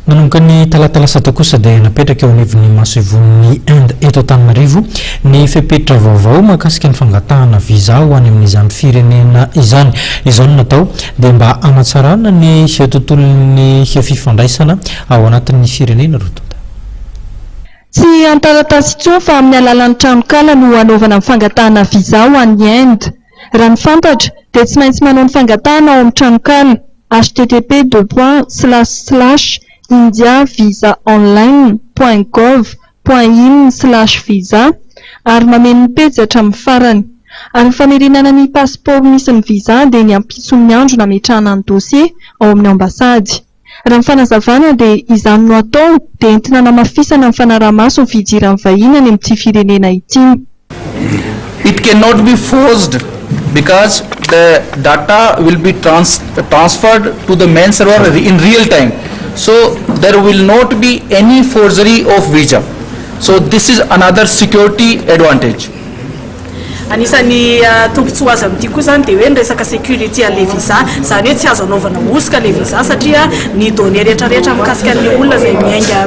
Nanomboka ny talata lasa teo kosa dia napetraka eo anivon'ny masoivohon'ny Inde eto Antananarivo ny fepetra vaovao mahakasika ny fangatahana visa ho any amin'izany firenena izany. Izao no natao dia mba hanatsarana ny tontolon'ny fifandraisana ao anatin'ny firenena roa tonta. Tsy an-taratasy intsony fa amin'ny alalan'ny tranonkala no hanaovana ny fangatahana visa ho an'ny Inde. Raha ny fantatra dia tsy maintsy manao ny fangatahana ao amin'ny tranonkala http deux points slash slash india visa online point gov point in slash visa ary mameno ny pejy hatramin'ny farany. Ary ny famerenana ny pasipaoro misy ny visa dia ny ampitson'ny andro nametrahana ny dosie ao amin'ny ambasady. Raha ny fanazavana dia izany no atao dia entina hanamafisana ny fanaraha-maso ny fidiran'ny vahiny any amin'ity firenena ity. It cannot be forged because the data will be trans transferred to the main server in real time. So there will not be any forgery of visa. So this is another security advantage. Anisan'ny tombontsoa azo amin'ity koa izany dia hoe ny resaka sécurité an'ilay visa, izany hoe tsy azo anaovana hosoka ilay visa satria ny données rehetra rehetra mikasika an'ilay olona izay miainga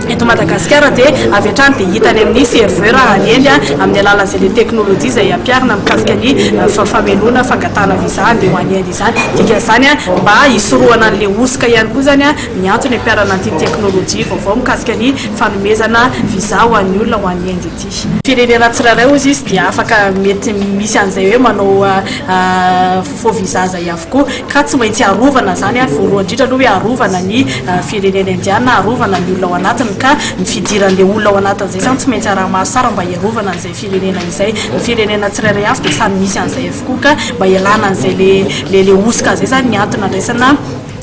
eto Madagasikara dia avy hatrany dia hita any amin'ny serveur any eny amin'ny alalan'izay ilay teknolojia izay ampiharina mikasika ny famenoana fangatahana visa handeha ho any Inde izany. Dikan'izany mba hisorohana an'ilay hosoka ihany koa izany ny antony ampiharana an'ity teknolojia vaovao mikasika ny fanomezana visa ho an'ny olona ho any Inde ity. Firenena tsirairay hozy izy dia afaka mety misy an'izay hoe manao faux visa zay avokoa ka tsy maintsy arovana zany ary voalohany indrindra aloha hoe arovana ny firenena indiana, arovana ny olona ao anatiny ka ny fidiran'le olona ao anatin'izay zany tsy maintsy araha-maso tsara mba hiarovana an'izay firenena izay. Ny firenena tsirairay avy dia samy misy an'izay avokoa ka mba hialana an'izay le le le hosoka zay zany ny antony andraisana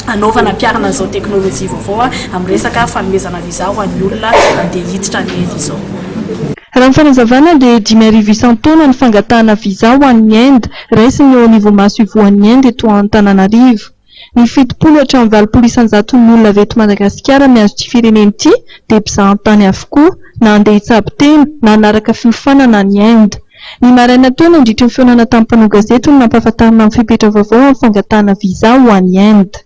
hanaovana ampiharana an'izao teknolojia vaovao amin'ny resaka fanomezana visa ho an'ny olona handeha hiditra any Inde izao. Raha ny fanazavana dia 5000 isan-taona ny fangatahana visa ho an'ny Inde, raisin'ny eo anivon'ny masoivohon'ny Inde eto Antananarivo. Ny 70 hatramin'ny 80 isan-jaton'ny olona avy eto Madagasikara mihazo ity firenena ity dia mpizahantany avokoa, na handeha hitsabo tena, na hanaraka fiofanana any Inde. Ny maraina teo nandritry ny fihaonana tamin'ny mpanao gazety no nampahafantarina ny fepetra vaovao amin'ny fangatahana visa ho any Inde.